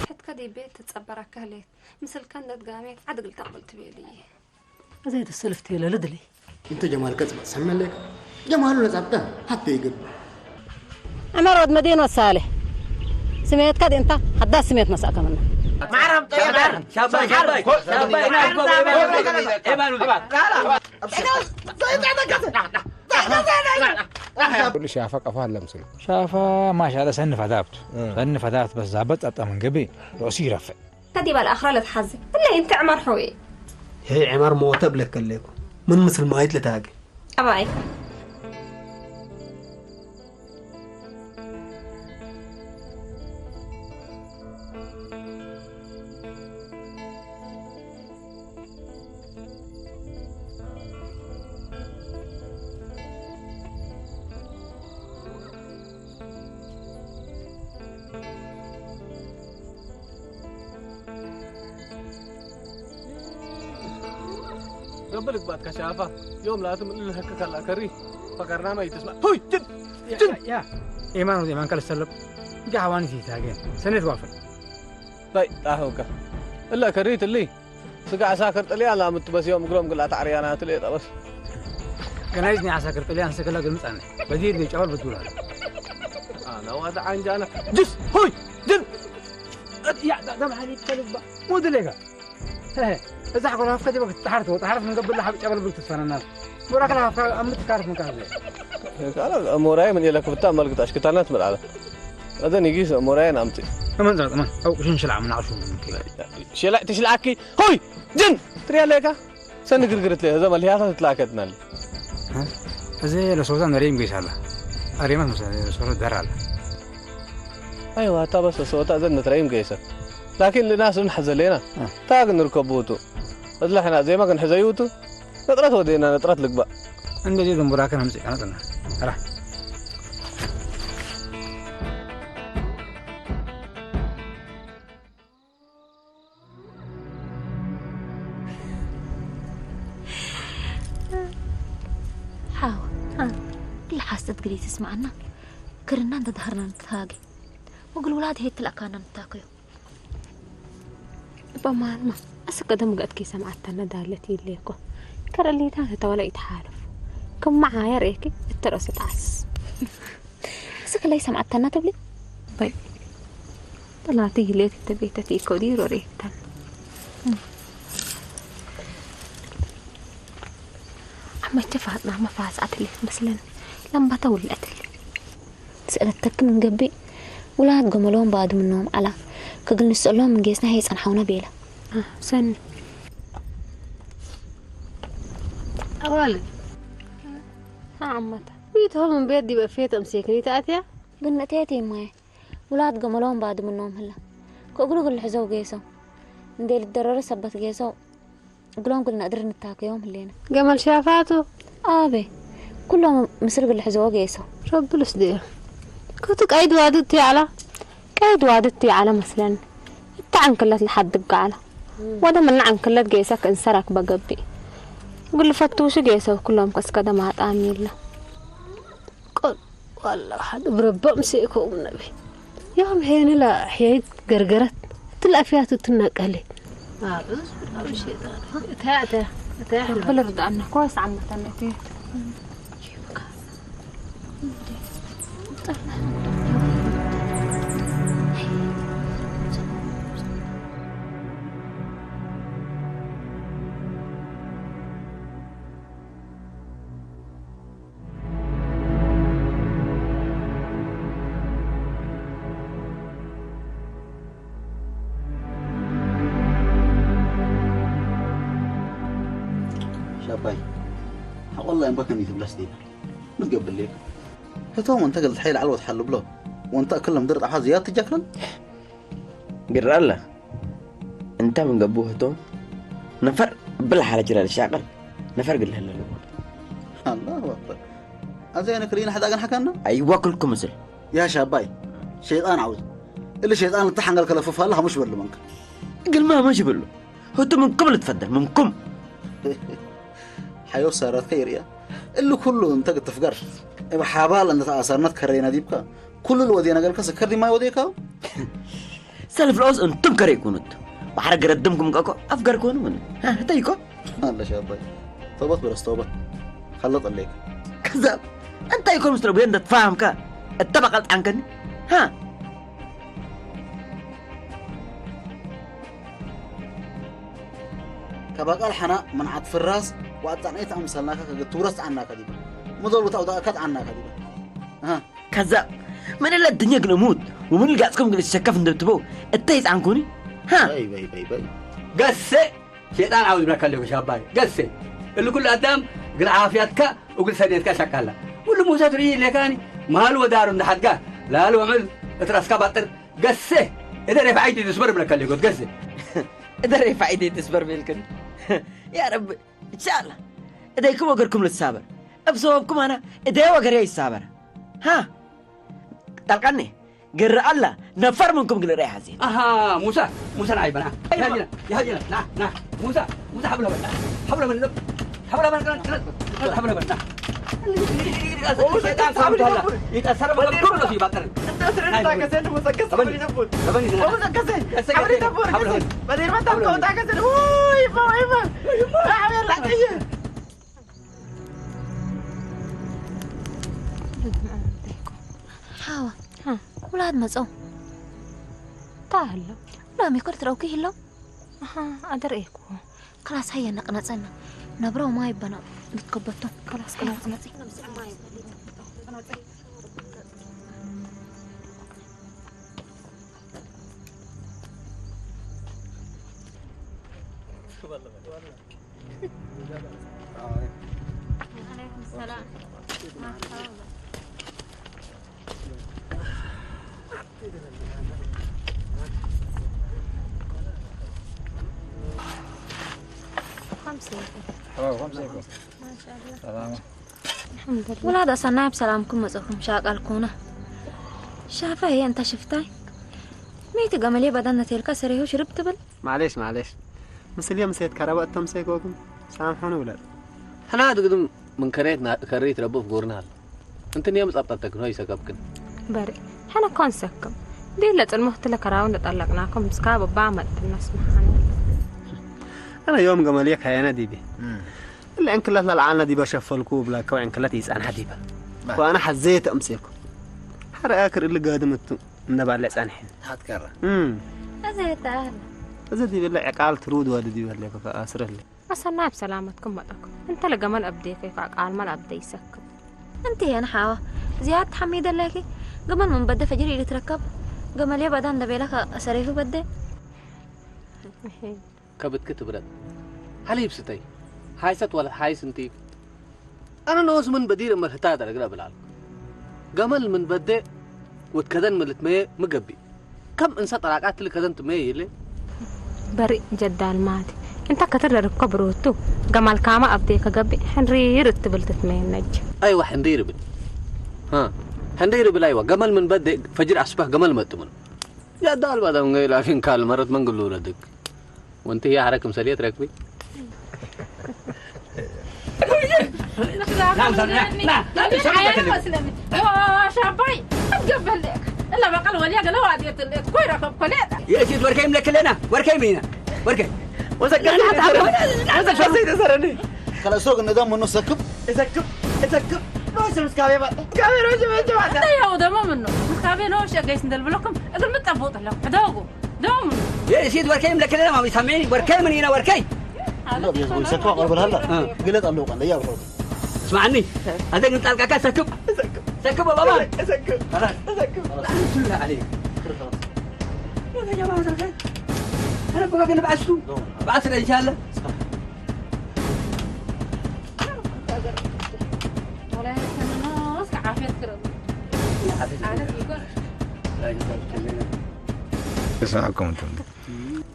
ሕትካ ደይ ቤት ትጸበራካ ህሌት ምስልካ እንደት ጋሜት ዓድግል ተቕብል ትቤል እየ። እዛ ዶ ሰልፍቲ ለልድሊ? انت جمال كذب سمع لك. جمال نزعبته حتى يقب. أنا رود مدينة صالح. سميت كد أنت حدا سميت مساكمنا. معرب طيب. شاباي شاباي شاباي. كل شافة قفاها لمسل. شافة ما شاء الله سن فدابت. سن فدابت بس زابت أطمن قبي. رأسي رفع. ከዲባ ለኣኽራ ለትሓዘ እለ ይንተ ዕማር ሐውየ። ይሄ ዕማር ሞተ ብለክ ከለኩ ምን ምስል ማይት ለታገ። ኣባይ። قبلك بعد كشافة يوم لا تم إلا هكك على كري. فكرنا ما يتسمع. هوي، جن، جن. يا، يا. إيمان وإيمان كلا سلب. جا حواني في تاجين. سنة وافر. طيب، أهوكا. إلا كريت اللي. ስጋዕ ሳክር ጥልያን ላምቱ በሲዮም እግሮም ግላ ታዕርያና ትልየ ጠበስ። ገናይዝ ናይ ዓሳክር ጥልያን ስክላ ግልምጻነ። በዲድ ጨወል ብዱላ። ኣና ዋዳ ዓንጃና። ጅስ! ሆይ! ድን! ያ፣ ዳ፣ ዳ መሓሊ ተልባ። ሞድሌጋ። ሄ፣ እዛ ሓጎላ ሃፍካ ዲባ ክትሓርት ወጣ ሓርት ምን ገብላ ሓብ ጨበል ብልት ትፈነና። ሞራ ከላ ሃፍካ ኣምት ካርት ምን ካርት። ካላ ሞራይ ምን የለክ ብታ መልክ ታሽክታና ትመልዓላ። ኣዘን ይጊስ ሞራይ ናምጽ። ከመን ዛጥ ማን? ኣው ሽን ሽላ ምን ዓሹ ምን ከይ። ሽላ ትሽላኪ። ሆይ! ጅን! ትሪያ ለካ? ሰን ግርግርት ለካ? ዘመል ያታ ትላከትናል። ها؟ እዚ ለሶታ ነሪም ገይሳላ። ኣሪማት መሰለ ለሶታ ደራላ። ኣይዋ፣ ኣታ በስ ለሶታ ዘን ነትራይም ገይሰ። ላኪን ልናስ ንሐዘ ለና። እ። ታግ ንርከቡቱ። እዝለ ሕና ዜማ ክንሕዘዩቱ። ነጥረት ወደና ነጥረት ልግባእ። እንደዚህ ዝንቡራከን ኣምጽእ ቀነጥና። ራ። ሓው፣ እ። ግል ሓሰት ግሊ ትስማዓና። ክርና እንተ ዳህርና ንትሃገ። ወግል ውላድ ሄት ትላካና ንታከዮ። እባ ማርማ፣ እስከ ደምገት ከይሰምዓተነ ዳለት ይሌኮ። ከረሊታ ተተወለ ይተሓለፉ። ክማ ዓያ ርእየኪ እትረሱ ጣስ። እስከ ለይሰምዓተና ትብሊ? በይ። ጠላቲ ይሌት እተቤተት ይኮዲ ሮሬተን። መቸ ፋጥና መፋስዓትሊ መስለን ለምባታ ውልዕትሊ። ስእለተክን እንገብእ ውላት ገመሎም ባድምኖም ዓላ ክግል ንስእሎም እንጌስና ሄጸንሓውና ቤላ። ሰኒ ኣዋል ኣመታ ሚቶም ቤት ዲበ ፌት ኣምሴክኒ ተኣትያ። ግን እቴት ይማየ ውላት ገመሎም ባድምኖም ህላ ክእግሉ ግልሕዘው ጌሰው እንዴ ልደረሩ ሰበት ጌሰው እግሎም ግል ነእድር ንታከዮም ህሌና። ገመል ሻፋቱ ኣቤ ኩሎም ምስል ግልሕዘዎ ጌሰው። ረብልስ ድዮ ከቱ ቀይድ ዋድት ያዕላ ቀይድ ዋድት ያዕላ መስለን እታ ዕንክለት ለሓድግ ዓላ ወደ ምና ዕንክለት ጌሰ ክእንሰራክ በገብእ ግልፈትውሽ ጌሰው ኩሎም ከስከደ ማጣም ይላ። ቆል ዋላ ሓደ ብረቦም ስኢኮም ነቢ ያም ሄንላ ሄድ ገርገረት ትላፊያቱ ትናቀለ። ረብል ርዳእና ኮስ ዓመተና እቴት። ሻባይ ሓቆላ እምባ ከመይ ትብላስ ዲና ምትገብር ሌካ ህቶም ወንተ ገልትሐይ ላዕል ወትሓሉ ብሎ ወንተ እክሎም ድር ጣሓ ዝያድ ትጃክረን ግር ኣላ እንተ ምን ገቡ ህቶም ነፈር ብል ሓለ ጅራ ልሻቀል ነፈር ግል ህለሉ ኣላሁ ኣክበር ኣዘ ያነ ክሪና ሕዳ ግን ሓካና ኣይዋክልኩም ምስል ያ ሻባይ ሸይጣን ዓውዝ እሊ ሸይጣን ልተሓንገል ከለፍፋለ ሃሙሽ በሉ መንከ ግልማ ሃሙሽ በሉ ህቱ ምንኩም ልትፈደል ምንኩም ሓዮ ሰራትካ ይርእያ እሊ ኩሉ እንተ ክትፍገር እብ ሓባል እንተ ተኣሰርነት ከረይና ዲብካ ኩሉ ልወድየ ነገርካ ስከር ዲማ ይወድየካ ሰልፍ ለኦስ እንቱም ከረ ይኩኑት ባሕረ ገረድምኩም ቀቆ ኣፍገር ኮኑ ምን እንታይ ይኮ ኣለሽ ኣባይ ተውበት በለስ ተውበት ከለጥ ኣለይክ ከዛብ እንታይ ይኮን ምስ ረቡየ እንደ ተፋሃምካ እተባቀል ጣንከኒ ሃ ካብ ኣቃል ሓና ምንዓት ፍራስ ወኣጣንኤት ኣምሰልናካ ከገ ትውረስ ጣዕናካ ዲባ ምዞል ውታውታእካ ጣዕናካ ዲባ ከዛብ መለለ ድኛ ግን እሙት ወምን ልጋጽኩም ግን ሸከፍ እንደብትበው እታይ ጻንኩኒ ሃ በይ በይ በይ በይ ገሴ ሸይጣን ዓውዝ ብለካ ኣለኩ ሻባይ ገሴ እሉ ኩሉ ኣዳም ግል ዓፍያትካ እግል ሰኔትካ ሻካላ ኩሉ ሙሳ ትርኢ ለካኒ መሃሉ ወዳሩ እንዳሓድጋ ላሉ ወዕል እትራስካ ባጥር ገሴ እደ ሬፍ ዓይዲ ድስበር ብለካ ኣለኩ ገሴ እደ ሬፍ ዓይዲ ድስበር ብልክን ያ ረቢ ኢንሻአላ እደይኩም ወገርኩም ልሳበር እብ ሰበብኩም ኣና እደይ ወገርያ ይሳበር ሃ ጣልቃኒ ግር ኣላ ነፈር ምንኩም ግል ርኣይ ሓዚን ኣሃ ሙሳ ሙሳ ንዓይ በና ያሃጅና ያሃጅና ና ና ሙሳ ሙሳ ሓብሎ በና ሓብሎ በና ሓብሎ በና ሓብሎ በና ይጠሰር በና ይባጠር ሓዋ ውላድ መፀው እንታይ ኣሎ ሎሚ እኮ ትረውኪ ይህለው ኣደርእየኩ ክላስ ሃየ ነቅነፀና ነብረው ማይ በና ልትከበቶ ክላስ ክላስ ነፂ ውላድ ኣሰናይ ብሰላምኩም መፀኹም ሻቃልኩና ሻፈ እየ እንታ ሽፍታይ መይቲ ገመሌ በዳን ነቴልካ ሰሪሁ ሽርብ ትብል ማሌሽ ማሌሽ ምስልዮም ሴት ከረበ እቶም ሰይኮኩም ሳምሑን ውለድ ሕና ድግድም ምን ከሬት ከሪት ረቡ ፍጎርና ኣሎ እንትን እዮም ጻብጣተክን ሆይ ሰከብክን በሪ ሕነ ኮን ሰክም ዲለ ጽልሞ ክትለ ከራውን ተጠለቅናኩም ስካ በባ መጥና ስምሓን ኣነ ዮም ገመልየ ካየነ ዲቢ እለ ዕንክለት ለልዓልና ዲበ ሸፈልኩ ብላከው ዕንክለት ይጻንሐ ዲበ ዋና ሐዘየ ተምሴልኩ ሐረ ኣክር እሊ ጋድም እቱ እንደ ባለ ጻንሐን ታትከራ እዚ ይጣል እዚ ዲበለ ዕቃል ትሩድ ወድ ዲበለ ከአስረለ ኣሰናይ ብሰላመትኩም መጣኩም። እንተ ለገመል ኣብደይ ከይፋ ቃል መል ኣብደይ ይሰክብ። أنت يا نحاوة، زياد حميد لك. قمل من بدي فجر إلي تركب. قمل يا بعدان دبيلك أسري في بدي. ከብትኪ ትብረድ። ሓሊብ ስተይ። ሃይሰት ወላ ሃይስ እንቲ። ኣነ ንኡስ ምን በዲር እምበር ህታ ደረግዳ ብላል። ገመል ምን በደ ወትከደን ምልትመየ ምገቢ። ከም እንሰ ጠራቃት ልከደን ትመየ ይለ። በሪእ ጀዳል ማቲ። እንተ ከተደርኮ ብሮቱ። ገማል ካማ ኣብዴ ከገቢ ሕንሪር እትብል ትትመየ ነጅ። ኣይዋ ሕንሪር ብል። ሃ፣ ሕንሪር ብል ኣይዋ። ገመል ምን በደ ፈጅር ኣስባህ ገመል መጥምን። ጀዳል ባዳም ገይ ላኪን ካል መረት መንግሉ ረድክ። وانت هي حركة مسلية تركبي. ሻባይ ትገበለክ እላ በቃል ወልያ ገለ ዋዴት ኮይ ረከብ ኮሌታ የእሲት ወርከይ ምለክለና ወርከይ ምኒና ወርከይ ወዘከ ወዘከ ተሰረኒ ከለሶ ግን ነዛ ምኑ ሰክብ እሰክብ እሰክብ ሮሽ ምስካቤ ባጣ ካቤ ሮሽ መጀ ባጣ ያው ደሞ ምኑ ምስካቤ ነው ሸገይስ እንደልብለኩም እግር ምጠቦጥ ለው ሕደጉ ደሞ ምኑ የእሲት ወርከይ ምለክለና ማሚ ሳሜኒ ወርከይ ምኒና ወርከይ ሰክብ ኣቅርብልሃላ ግለጽ ኣለዎ ቀንደ ያብረው اسمعني هذاك نطلع كاكا سكب سكب سكب يا بابا سكب خلاص سكب الحمد لله عليك يا جماعة الخير أنا بقى أنا بعشكم بعشر إن شاء الله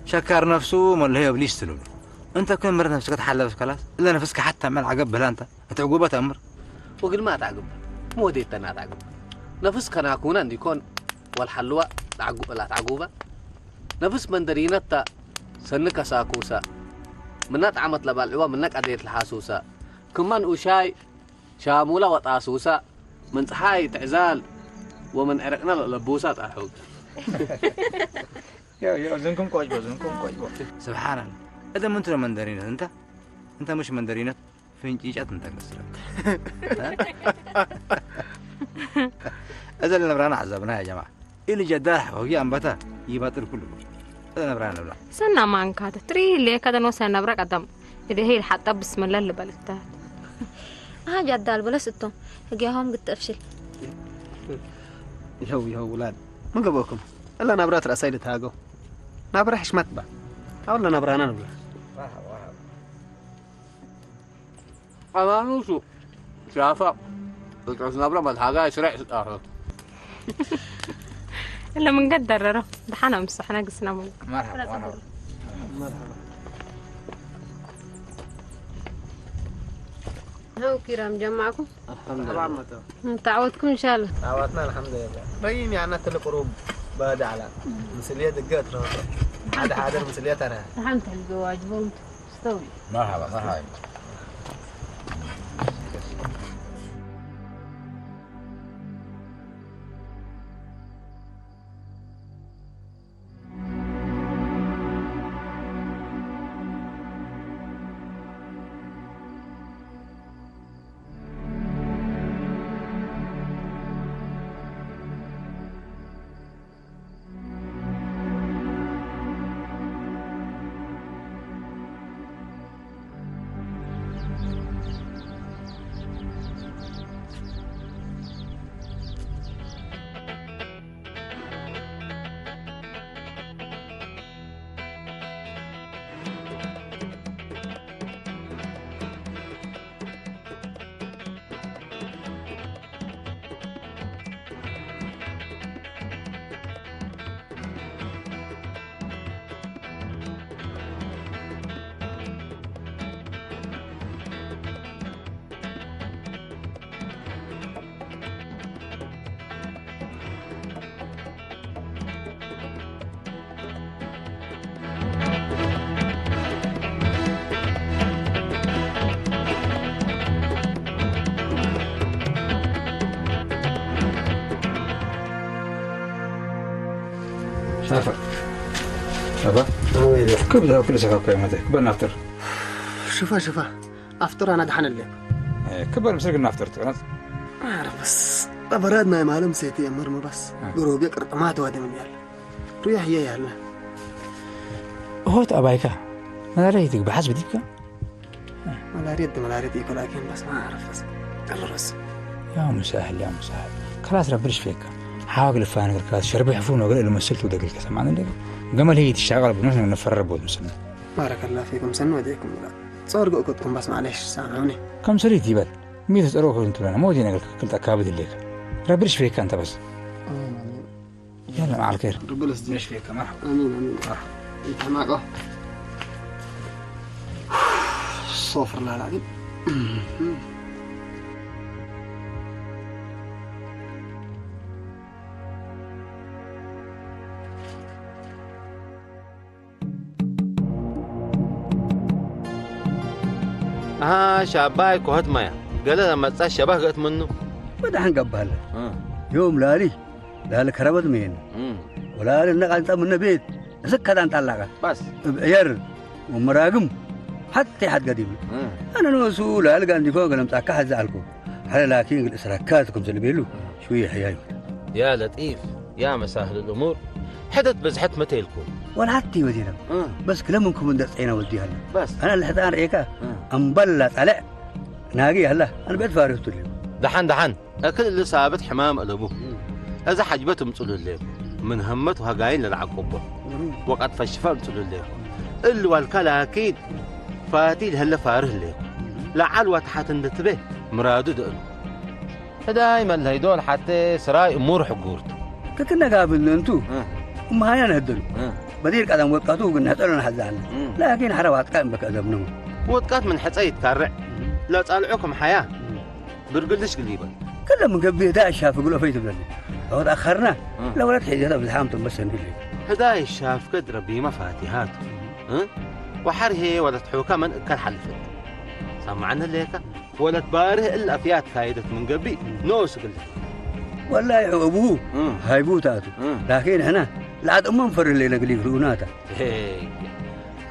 شكر نفسه ملهي ابليس تلو انت كل مره نفسك تحلف خلاص الا نفسك حتى ملعقه بلا انت تعقوبه امر وقل ما تعقب موديتنا تعقب نفسك انا اكون عندي كون والحلوى تعقوبه نፍስ መንደሪነታ ሰኒ ከሳኩሳ ምና ጣዕመት ለባልዕዋ ምና ቀደየት ለሓሱሳ ክማ ንኡሻይ ሻሙላ ወጣሱሳ ምን ፀሓይ ትዕዛል ወምን ዕርቅና ለቡሳ ጣርሑግ ያው ያው ዝንኩም ቆጭቦ ዝንኩም ቆጭቦ ስብሓንላ እደ ምንትኖ መንደሪነት እንተ እንተ ምሽ መንደሪነት ፍንጭጫት እንተንገስረ እዘ ለነብራና ዓዛብና ያ ጀማ ኢሉ ጀዳር ሆጊ ኣንበታ ይባጥል ኩሉ እዘ ነብራና ነብላ ሰና ማንካተ ትሪ ሌከ ደኖ ሰነብረ ቀደም እደ ሄል ሓጣ ብስመላ ልበልታ ها جدال بلس እቶም ህጊያሆም ግትእፍሽል ይኸው ይኸው ውላድ ምን ገበኩም እላ ናብራ ትረሳይ ልትሃገው ናብራ ሕሽመት ባ ኣውላ ናብራና ንብላ ኣማኑሱ ሻፋ እጥዕስ ናብራ መድሓጋ ስራዕ ስጣሑ እለ መንገድ ደረሮ ደሓና ምሳሕና ግስና ሙሉ مرحبا مرحبا هاو كرام جمعكم الحمد لله تعودكم إن شاء الله تعودنا الحمد لله ريم يعني تلقروب بدعلا مسؤولية دقات هذا حاضر مسؤولية ترى الحمد لله واجبهم استوي مرحبا مرحبا شافع شافع كيف ذا كل سكاكو يا متى كبر نفتر شوفها شوفها أفطر أنا دحن الليل كبر مسك النفتر تعرف بس أبرادنا يا معلم سيتي يا مرمى بس قروب يقرط ما توادي من يلا روح يا يلا هوت أبايكا أنا ريتك بحسب ديكا ملاريت ملاريت يكون أكين بس ما أعرف بس. قررس. يا مسهل، يا مسهل. خلاص ربي يشفيك. حاول الفان غير كلاس شربي حفون وقال له مثلت ودقل كسم عن اللي. قمل هي تشتغل بنحن نفرر بود مسلم. بارك الله فيكم، سنوديكم ولا. صار قوكتكم بس معلش سامحوني. كم سريت يبل. ميت تروح انت لنا مودي نقل كل تكابد الليك. ربي يشفيك أنت بس. آمين، آمين. يلا، مع الخير. ربنا يسلمك. يشفيك، مرحبا. آمين، آمين. مرحبا. انت معك واحد. استغفر الله العظيم. ኣሃ፣ ሻባይ ኮኸት ማያ። ገለ መጻ ሸባህ ገእት ምኑ። ወደ ሓንገባለ። እ። ዮም ላሊ ላሊ ከረበት መየን። እም። ወላሊ እነ ቃንጻ ምነ ቤት እስከ ዳን ጣላቀ። በስ። እብ ዕየር ወመራግም ሓቲ ሓድ ገዲም። እም። ኣነ ንሱ ላሊ ጋንዲኮ ገለምጻካ ሓዚ ኣልኩ። ሓለ ላኪን ግል እስራካት ከም ዝልቤሉ ሽውየ ሕያዩ። يا لطيف، يا مسهل الأمور. ሕደት በዝሐት መተ ኢልኩም። ወላ ሓቲ ወዲና። እም። በስ ክለምንኩም እንደ ጸይና ወዲሃና። በስ። ኣነ ልሕጣን ርኤካ እም። ኣምበላ ጣልዕ ናጊ ኣላ ኣነ ቤት ፋሪቱ ልዩ። ደሓን ደሓን። እክል እሊ ሳብት ሕማም እለቡ። እዛ ሓጅበት እምጽሉ እሌኩም። ምን ህመት ወሃጋይን ለልዓቆቦ። ወቃት ፈሽፋ እምጽሉ እሌኩም። እል ዋልካ ላኪን ፋቲ ልህለ ፋርህ እሌኩም። ለዓል ዋተሓት እንድትቤ ምራዱ ደእሉ። ህዳይ መለይዶ ለሓቴ ስራይ እሙር ሕጉርቱ። ክክነጋብን እንቱ እ። እምሃያ ነህደሉ። እ። በዲር ቀደም ወቃቱ ግን ነሕጠሎ ነሐዛን። እ። ላኪን ሐረ ዋጥቃ እምበከ እዘብነው። ወጥቃት ምን ሕጸ ይትካርዕ። ለጻልዑ ከም ሓያ። ብርግልሽ ግሊበል። ክለ ምን ገብህ ዳ እሻፍ ግሎ ፈይ ትብለኒ። አወት አኸርና እ። ለወለት ሒዘት ብዝሓም ትንበሰን ብሊ። ህዳይ ሻፍከት ረቢማ ፋቲሃት እ? ወሓር ሄ ወለት ሑካ መን እከል ሓልፈት። ሰማዕነ ሌካ ወለት ባርህ እል አፍያት ካይደት ምን ገቢ ኖስ ግል። ወላሂ አቡሁ እ። ሃይቡ ታቱ እ። ላኪን ሕና ለዓድ እሞም ፈርህ ሌነ ግሊ ግልኡናታ። ሄይ።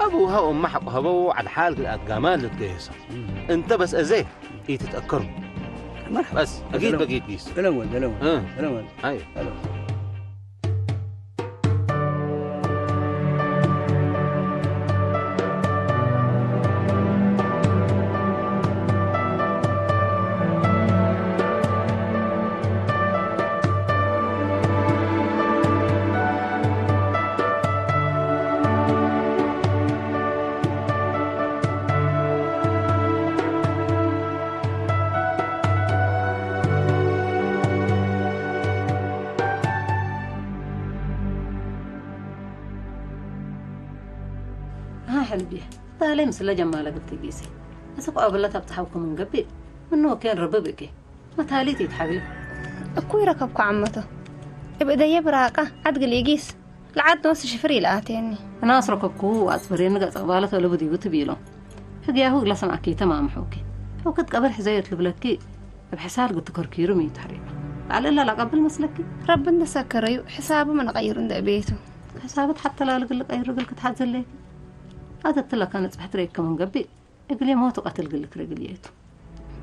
አቡሃ ወማ ሐቆ ሀበው ዐል ሓል ግልኣት ጋማል ልትገየሰ። እንተ በስ እዜ ኢትትአከሩ። መርሐባ። በስ፣ አጊድ ሰላም። በጊድ ጊስ። ሰላም ወል፣ ሰላም ወል፣ እ። ሰላም ወል። አይ። ሰላም። ها حلبي، تالي مسلا جمالك بتقيسي. أسف أبلا تبتحوكم من قبل. منو كان رببك. መታሊት ይትሓብዩ። እኩይ ረከብኩ ዓመቶ። እብ እደየ ብራቃ ዓድ ግሊጊስ ለዓድ ኖስ ሽፍር ኢልኣትየኒ። እናስ ረከብኩ ኣጽበሬኒ ገጸ ቅባለት ወለ ብዲቡ ትቢሎም። ህግያሁ እግላ ሰማዕኪ ተማምሑኪ። ሕውከት ቀበር ሕዘዮት ልብለኪ እብ ሕሳር ግትከርኪሩ ምን ተሕሪባ። ባዕለ እላ ላቀብል መስለኪ? ረቢ እንደ ሰከረዩ ሕሳቡ ምን ቀይሩ እንደ ቤቱ። ሕሳብት ሓተ ላልግል ቀይሩ ግል ክትሓት ዘለኪ። ኣተትለካ ንጽሕት ረይከ ምን ገቢእ። እግሌ ሞቱ ቀትል ግልክ ርግል የቱ።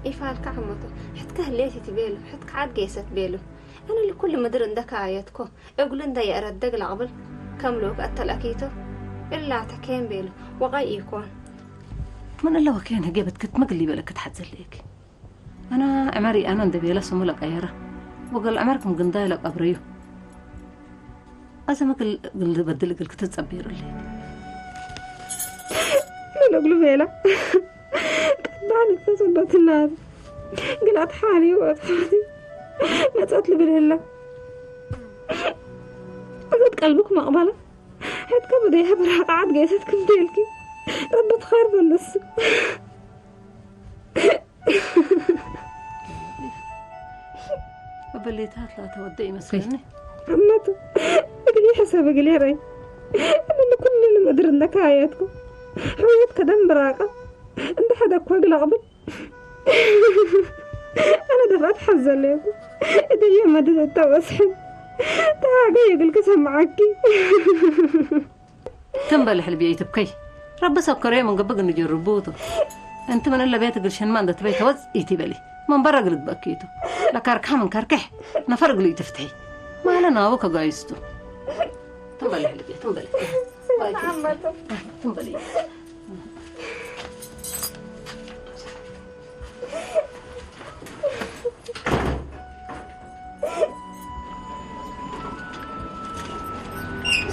ኢፋልካ ሕመቶ፣ ሕትከ ህሌት ይትቤሉ፣ ሕትከ ዓድ ጌሰት ቤሉ። እነ ልኩል ምድር እንደ ከኣየትኮ፣ እግሉ እንደ የእረደግ ለቕብል፣ ከም ልኡክ እተልአኪቶ፣ እላ ተኬን ቤሉ፣ ወቐይ ኢኮን። ምን እለ ወኬን ህጌ በትክት ምግል ይበለ ክትሓት ዘለየክ። ኣና ዕመር ኣና እንደ ቤለ ስሙ ለቀየረ፣ ወገል ዕመር ክም ግንዳይ ለቀብረዩ። ኣዘ መግል ግል በድል እግል ክትጸበይሩለይ። ምን እግሉ ቤላ። ቀዳል ተሰበትላት። ግላት ሓሊ ወጥፋቲ። መጸት ልብል ህላ። እዘት ቀልብክ መቕበላ። ሕትከ ብደይሃ ብራቃዓት ጌሰት ክምደልኪ። ረቢ ትኸር በለሱ። እበሌታት ላተወደ ይመስለኒ። እመቱ እግሊ ሕሰብ እግሊ ረይ እብሊ ኩሉ ንምድር እንደካየትኩ ሕውየት ከደም ብራቀ እንደ ሓደ እኮ እግል ኣቕብል ኣነ ደፍኣት ሓዘለየኩ እደየ መድድ እተወስሕን ተሃገ የግል ክሰምዓኪ። ትም በሊ ሕልቢ ይትብከይ። ረቢ ሰከረዮ ምን ገብእ ግን ጀርቡቱ። እንቲ ምን እለ ቤት እግል ሸንማ እንደ ትበይ ተወጽ ኢቲ በሊ። መንበረ እግል ግበእኪቱ። ለካርካሕ ምን ከርክሕ ነፈር እግሉ ይትፍትሒ። ማለ ናቡ ከጋይስቱ። ትም በሊ ሕልቢ፣ ትም በሊ። ትም በሊ።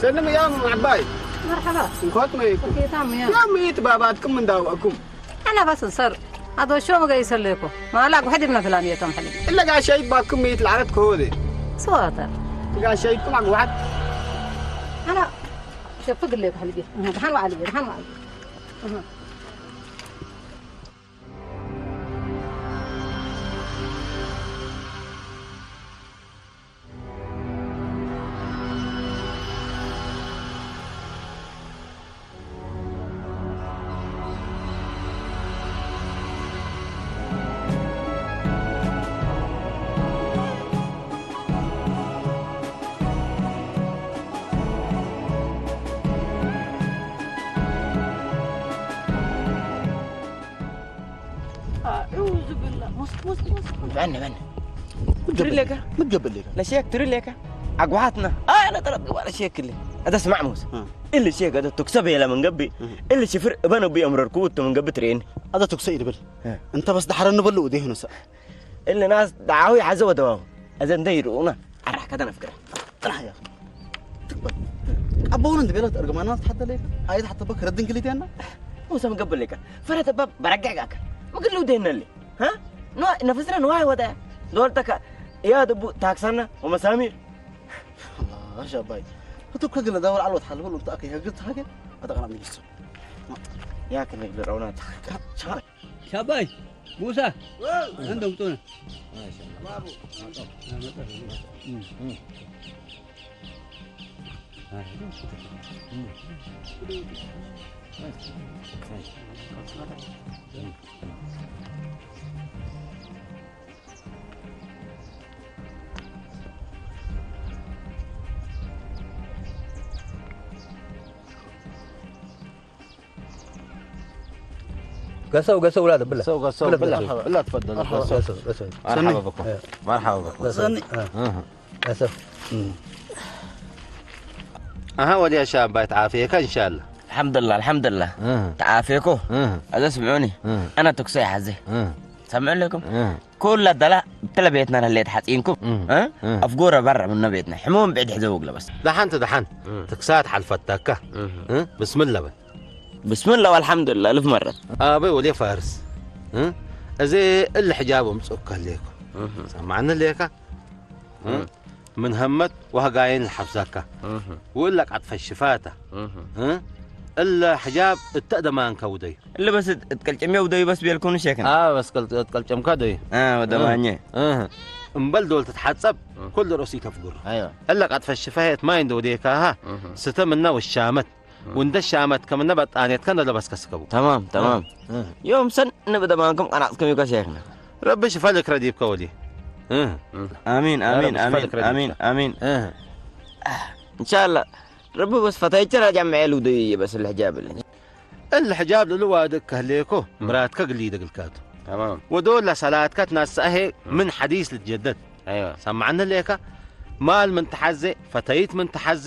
ሰላም ያም ዓባይ። መርሓባ። እንኳን መይኩ። ጌታ ምያ። ያም ይት ባባትኩም እንዳውቅኩም። ኣና ባስ ሰር። ኣዶ ሾ መገይ ሰለኮ። ማላ ጉሕድ ብና ፍላን የቶም ሕሊ። እለ ጋሻይት ባኩም ይት ለዓለት ከሆደ። ስዋታ። ጋሻይትኩም ኣግዋት። ኣና ሸፍግ ለይ ሕሊ። ደሓን ዋዓሊ፣ ደሓን ዋዓሊ። ኣዑዙ ብላ። ሙስ፣ ሙስ፣ ሙስ። በነ፣ በነ። ትሪ ለካ? ምትገበል ለካ? ለሼክ ትሪ ለካ? ኣጓሓትና። ኣይ፣ ለጠረጥ ግባ ለሼክ ለ። ኣታ ስማዕ ሙስ። እ። እሊ ሼክ ኣታ ትኩሰ በየላ መንገቢ። እ። እሊ ሽፍር እበን ኣቡ የምረርኩ ውቱ መንገቢ ትሬን። ኣታ ትኩሰ ይድብል። እ። እንተ በስ ዳሕረ ንበልኡ ደይ ሁነሳ። እሊ ናስ ዳዓዊ ሓዘ ወደዋው። ኣዘ እንደ ይርኡና። ኣራሕ ከተነፍቅራ። ጥራሕ እያ። ትግበር። ኣቦውን እንት ቤለት እርግማና ትሓተ ለይካ? ኣይ ትሓተ በክ ረድን ክሊት ያና? ሙሰ ምገብር ለይካ። ፈረተ ባብ በረጋጋካ። ምግሉ ደነለ። ها؟ نو-، نفسنا نواي ودا. دولتك يا دبو تاكسنا ومسامير. الله، شاباي. هتو كجل دور على الوضع، هل هو الوقت أكي هجرت حاجة؟ هذا غلط نجسه. يا كل اللي رونا تحت. شاباي. شاباي. موسى. واو. عندهم طونة. ما شاء الله. بابو. آه، مطر. مم. مم. قسو، قسو، ولاد، بالله. قسو، قسو، بالله، بالله. بالله. بالله، تفضل. مرحبا. قسو. قسو، قسو. مرحبا سني. بكم. إيه. مرحبا بكم. قسو. سني. آه. أها. قسو. مم. أها، ودي يا شاب، باي تعافيك إن شاء الله. الحمد لله، الحمد لله. أها. تعافيكو. أها. هذا سمعوني. أها. أنا تكسي حزي. أها. سمعوا لكم. أها. كل الدلا-، تلا بيتنا اللي تحسينكم. أها. أها؟ أها. أفقورة برا من بيتنا. حموم بعيد حزوق لبس. دحنت دحن. أها. تكسات حلفتك. أها. أها؟ بسم الله بقى. بسم الله والحمد لله، ألف مرة. ኣበይ ወልየ ፋርስ፣ እ? እዚ እል ሕጃብ ምጽኡካ ኣለይኩ። እህ። ሰማዕኒ ኣለይካ? እ? እህ። ምን ሀመት ወህጋይን ልሓፍዛካ። እህ። ወእላ ቃጥ ፈሽፋታ። እህ። እ? እለ ሕጃብ እተእደማንካ ውደዩ። እለ በስ እት-፣ እትቀልጨምዮ ውደዩ በስ ቤልኩኑ ሼክና። አ፣ በስ ቀል-፣ እትቀልጨምካ ደዩ። አ፣ ወደማኘ። እህ። እምበል ዶል ትትሓጸብ፣ እህ። ኩሉ ርእሲ ተፍጉር። ኣይዋ። እለ ቃጥ ፈሽፋየት ማይ እንደ ውደይካሃ፣ እህ። ስተ ምና ወሻመት። ወንደ ሻመት ከምነ በጣኔት ከነ ለበስከ ስከቡ። تمام، تمام. እ። يوم سن نبدأ معكم قناعتكم يكون شيخنا. ረቢ ሽፈልክ ረዲብከ ወሊ። እ። آمين، يا رب آمين، آمين، شفالك ربي. آمين، آمين. እ. إن شاء الله. ረቢ በስ ፈታይቸ ራጃ መዐሉ ደይ በስ الحجاب اللي. እል ሕጃብ ልልዋድቅ ከህሌኮ እ። ምራትከ ግሊ ደግልካቱ። تمام. ወዶላ ሰላትከ ትናሳሄ እ። ምን ሐዲስ ልትጀደድ። أيوة. ሰማዕኒ ሌካ ማል ምን ተሐዜ፣ ፈተይት ምን ተሐዜ፣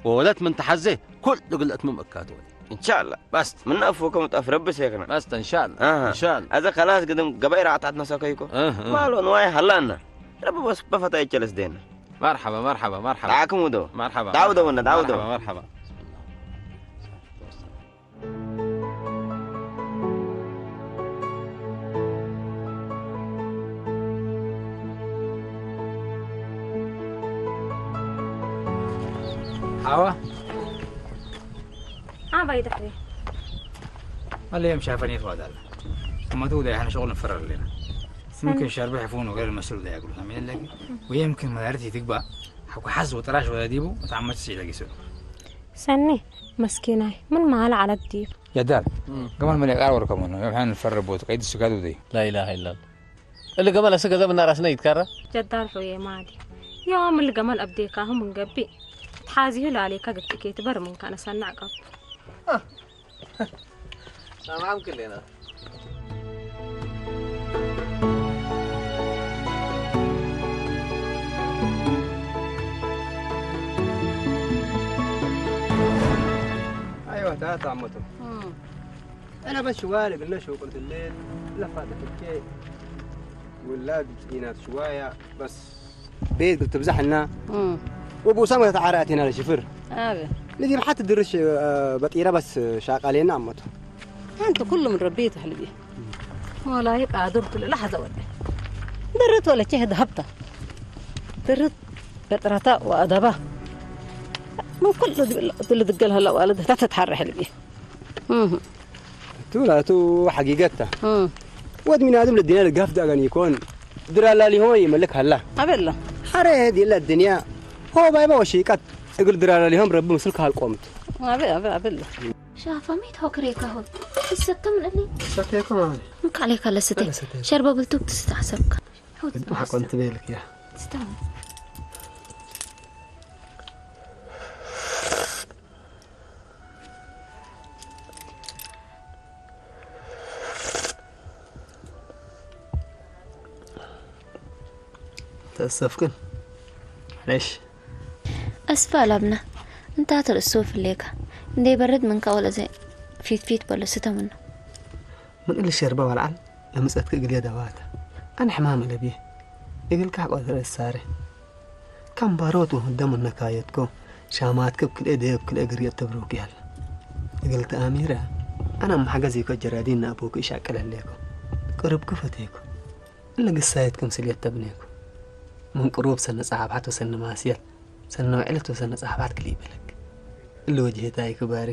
ወወለት ምን ተሐዜ፣ ኩሉ ግልአት ምን እካት ወሊ። إن شاء الله. بس. من أفوكم تأف رب شيخنا. بس إن شاء الله. أها. إن شاء الله. هذا خلاص قدم قبائل رعتات نسوكيكو. أه، أه. ما له نوايا هلانا. رب بس بفتا يجلس دينا. مرحبا، مرحبا، مرحبا. دعاكم ودو. مرحبا، دعوا مرحبا. دونا، دعوا مرحبا، دو. مرحبا. حوا. ها باي دحري. ما لي مشافني فاضل. ثم تو ده احنا شغل نفرر لنا. سنة. ممكن شربح يفون وغير المسؤول ده ياكلوا. سامعين لك؟ ويمكن مدارتي تقبع. حكو حز وطراش ولا ديبو، وتعمد تسيلك يسوي. ሰኒ መስኪናይ ምን መዓላ ዓለት ድዩ? የዳል እም። ገማል መን የቃር ወርከሙ ነው። የብሓን ፈረ ቦት ቀይድ ስጋዱ ደይ። لا إله إلا الله. اللي قبل أسكت من رأسنا يتكرر. ጀዳል ሑየ ማዲ ዮም እሊ ገመል ኣብዴካሁ ምንገቢ ትሓዚሁ ላሌካ ግጥኬ ትበር ምንካ ነሰናዕ ቀብ. تمام كلنا. أيوة، تعال تعمتو. أنا بس شوالي قلنا شو قلت الليل، لفات الكي. ولا قلت إينات شوية، بس. ቤት ክትብዛሕ እና እም። وبوسام تتعرقت هنا لشفر. ابي. نجيب حتى درش بطيرة بس شاقالينا عمته. انت كل من ربيت حلبي. والله يبقى درت للحظة ولا. درت ولا شيء ذهبت. درت بطرتا وأدبا. من كل اللي دقلها لو ألد تتحرح حلبي. مهم. تو لا تو حقيقتها. مم. ወድ ሚናድም ለድንያ ልጋፍ ዳገን ይኮን ድራላ ሊሆን ይመልክ ሃላ أبلا. ሓረ ዲላ ድንያ ሆ ባይባ ወሽቀት እግል ድራላ ሊሆን ረቢ ምስል ካልቆምት أبي أبي أبلا. شافة ميت هوكريكا هو. السكة من اللي ሰተይኩም ኣነ مك عليك على ستي أنا ستي. شربة بلتوك تستحسبك. ሓቆን ትበልክ እያ استنى. ተእሰፍክን ማለሽ أسفة لابنا. انت ترسو في الليكا. ندي برد من كاولا زي. فيت فيت بلو ستة منه. ምን እሊ ሸርባ ዋልዓል ለምጸትክ እግልየ ደዋተ ኣነ ሕማም ለብየ እግልካ ቆተረ እሳረ ካምባሮቱ ደም ነካየትኮ ሻማትክ ብክልኤ ደየ ብክልኤ ግርየት ተብሮክ ያለ እግል ተኣሚረ ኣነ ማሕገዝ ይኮ ጀራዲን ናቦክ ይሻቅል ህሌኮ ቅርብክ ፈቴኮ እለ ግሳየት ክምስልየት ተብኔኮ ምን ቅሩብ ሰነ ጸሓብሓት ወሰነ ማስየት ሰነ ውዕለት ወሰነ ጸሓብሓት ክልይ በለክ እለ ወጅሄታይ ክባሪ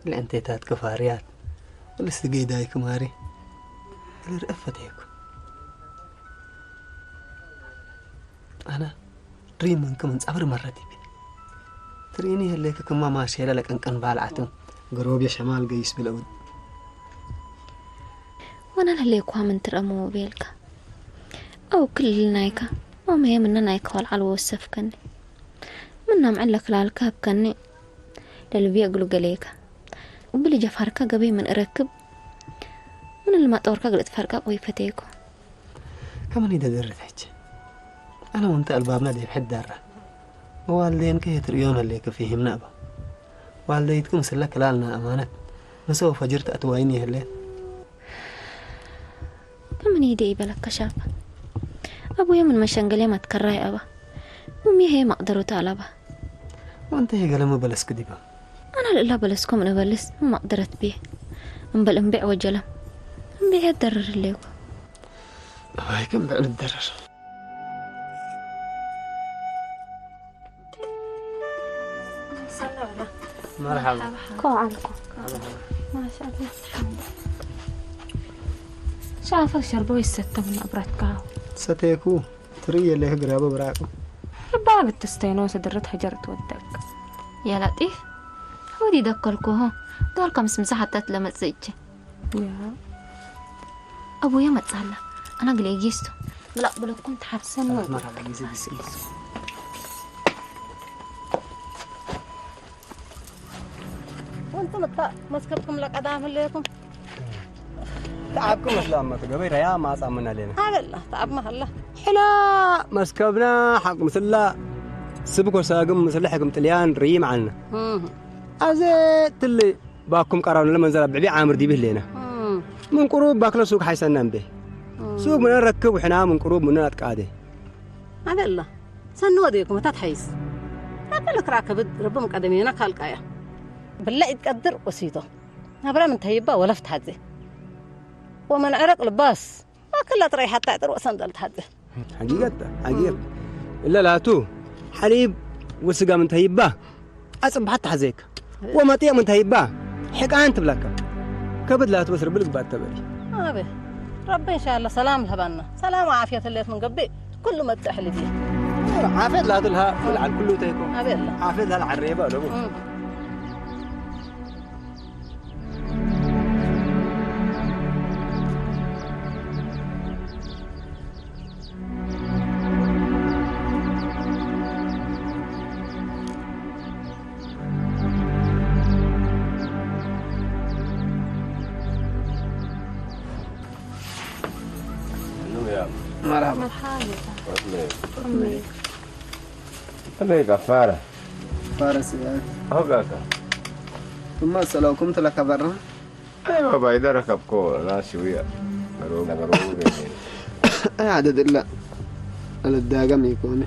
እለ ዕንቴታት ክፋርያት እለ ስገይዳይ ክማሪ እለ ርአ ፈቴኮ ኣነ ሪ ምንክ ምን ጸብር መረት ይብል ትርኢኒ የህሌክ ክማ ማሼላ ለቀንቀን ባልዓቱ ገሮብ የሸማል ገይስ ብለውን وانا لليكوا من ترمو بيلكا او كل نايكا وما يمنا نايكا والعلو والسفكني منا معلك لالكا بكني للبيع قلو قليكا وبلي جفاركا قبي من اركب من المطوركا قلت فرقا قوي فتيكو ከመን ይደደርት ሕጂ ኣነ ወንተ ኣልባብና ደይብ ሕዳራ መዋልደየን ከየትርእዮን ህሌክ ፍሂምና እባ ዋልደይትኩም ስለ ክላልና ኣማነት መሰው ፈጅር ተእትዋይን ይህሌት በምን ይደ ይበለካ ሻፋ ኣቡየ ምን መሸንገል የማት ከራይ ኣባ ኡሚ ሄ ማቅደሮት ኣለባ ወንተ ሄ ገለመ በለስክ ዲባ ኣና ልእላ በለስኮም ንበልስ ማቅደረት ብየ እምበል እምቢዕ ወጀለም እምቢዕ የደርር ሌኮ ኣባይ ከም ብዕል ደረር مرحبا كو عنكم ما شاء الله شافك شربوا يستم نبرتك ሰተይኩ ትርኢ የለ ህግራበ ብራቁ ربا بتستينو سدرت هجرت ودك يا لطيف ودي دكلكو ها دور كم سمسة حتى تلمت زيتش يا أبويا متصلى أنا قلي جيستو ملا بلكم تحبسن مرحبا ጊዜ ጊዜ وانتم الطاق مسكبكم لقدام ليكم ተዓብኩም መስላ እማ ትገበይ ረያ ማጻ ምና ሌና هذا الله تعب ما الله ሕላ መስከብና ሓቅ ምስላ ስብኮ ሳግም ምስላ ሕክም ጥልያን ርይ መዓልና ኣዘ ትል ባኩም ቀራኑ ለመንዘራ ብዕቢ ዓምር ዲብህ ሌና ምን ቁሩብ ባክለ ሱቅ ሓይሰና እምቤ ሱቅ ምነ ረክብ ውሕና ምን ቁሩብ ምነ ኣጥቃደ هذا الله سنو ديكم تتحيس أكلك راكب ربم قدمينا كالقايا بالله يتقدر وسيطه نبرا من تهيبا ولا فتحزي ومن عرق لباس ما كلا تري حتى عطر وسندل تحزي ሓጊገት ሓጊገት እለ ላቱ ሓሊብ ወስጋ ምን ተሂባ ኣጽብሓት ተሓዘየካ ወመጥያ ምን ተሂባ ሕቃን ትብለካ ከብድ ላቱ በስ ርብል ግባት ተበሊ أبي ربي إن شاء الله سلام لهبنا سلام وعافية الليل من قبي كل ما تسحلي بيه ዓፈት ላቱ ልሃ ልዓል ኩሉ ተይኮ أبي الله ዓፈት ላል ዓሬባ ኣለቡ مرحبا مرحبا أمي كفارة فارس يا هوكاكا ثم سلوكم تلك برا أيوة بايدة ركبكو ناس شوية قرو قرو أي عدد إلا الداقم يكون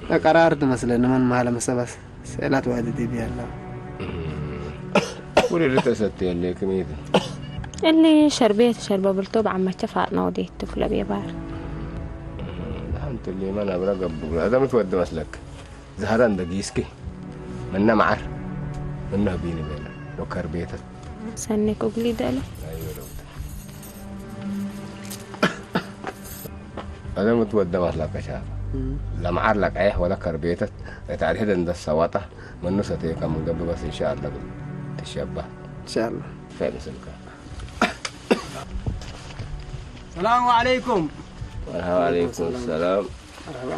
ተቀራር ትመስለኒ መን መሃለ መሰባስ ስዕላት ዋዲ ዲቢ ያለው። ውድድር ተሰጥቶ የለ ክሜት اللي شربية شربة بلطو بعمة شفاء نودي تفلة بيبار. أنت اللي ما نبرة قبل هذا متودى مسلك. زهران دقيسكي منا معر منا بيني بينا لو كربيتت. سنك أقلي دالة. أيوة لو هذا متودى مسلك شاف. لمعر لك عيه ولا كربيتت. تعرف هذا عند السواطة. من نسيت كم قبل بس إن شاء الله تشبه. ان شاء الله. فعلا سلكة. السلام عليكم. وعليكم السلام. مرحبا.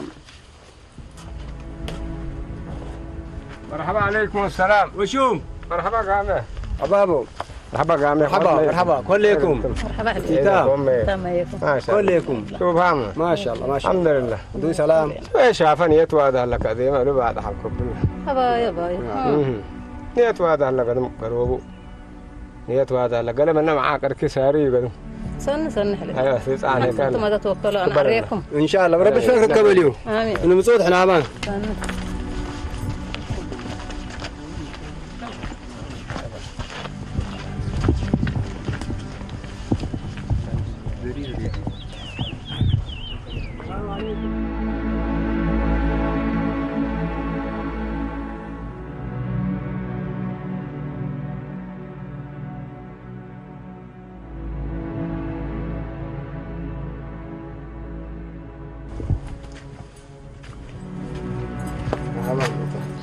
مرحبا عليكم السلام. وشو؟ مرحبا قامة. أبابو. مرحبا قامة. مرحبا مرحبا كلكم. مرحبا عليكم. إيتا. أمي. تمام عليكم. ما شاء الله. كلكم. شوف هام. ما شاء الله ما شاء الحمد الله. لله. دون سلام. ايش عفن يتوادى لك هذه ما له بعد حق ربنا. هبا يا باي. مهم. يتوادى لك هذا قروبو. يتوادى لك قال من معاك اركي ساري قال. سن سن حلو. ايوه سيس عليك انتم ما توكلوا انا عليكم. ان شاء الله ربي يفرك كبليو. امين. نمصوت حنا امان. سن.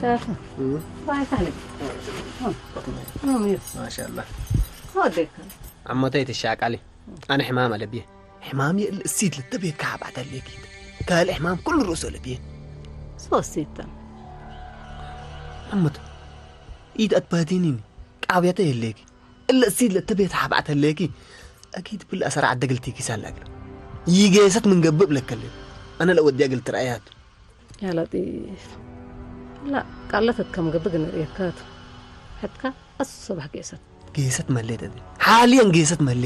شافه. باي سهلة. ما شاء الله. هوديك. عمتي تشاك علي. انا حمام لبيه. حمام يقل السيد للتبيت كعب عتليكيت. كال حمام كل رؤسه لبيه. سو سيتا. عمتي. ايد اتبادينيني. قاويته يليكي. እለ እሲት ለእተ ቤት ሐብዐት ህሌኪ፣ አኪድ ብለ አሰራ ዐደግል ቲኪሳል ለእግል። ይጌሰት ምን ገብእ ብለከሌ። አነ ለወድያ እግል ትረአያቱ። يا لطيف. لا، ቃለተት ከም ገብእ ግን ርእየካቱ። ሕትካ አስበሕ ጌሰት። ጌሰት መሌት እዴ። ሓልየን ጌሰት መሌ።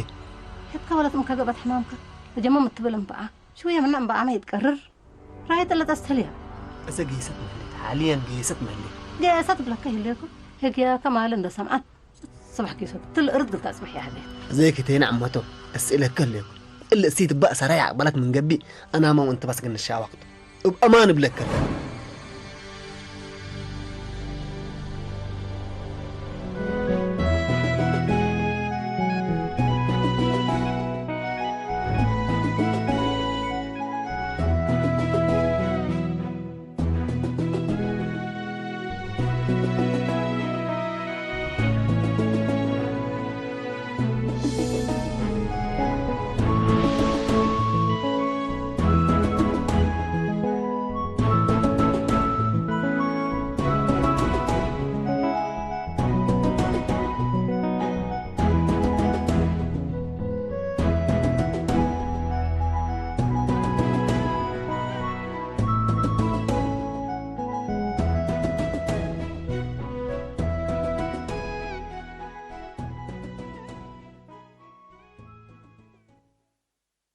ሕትካ ወለት እምካ ገበት ሕማምካ። ተጀመም እትብል እምበኣ። ሽውየ ምና እምበኣመ ይትቀርር። ራየት እለ ተስተልያ። እዘ ጌሰት መሌት። ሓልየን ጌሰት መሌ። ጌሰት ብለካ ይህሌኩ። ህግያከ ማል እንደ ሰምዓት። ስባሕ ኪሶ ትል እርድ ግልታ ጽብሕ ያህለ። ዘይክቴና ዕመቶ እስእለከ ኣለኩ። እለ እሲት ባእ ሰራይ ዓቅባላት ምን ገቢእ አናማው እንት ባስ ግንሻ ወቅት እብ አማን እብለከ።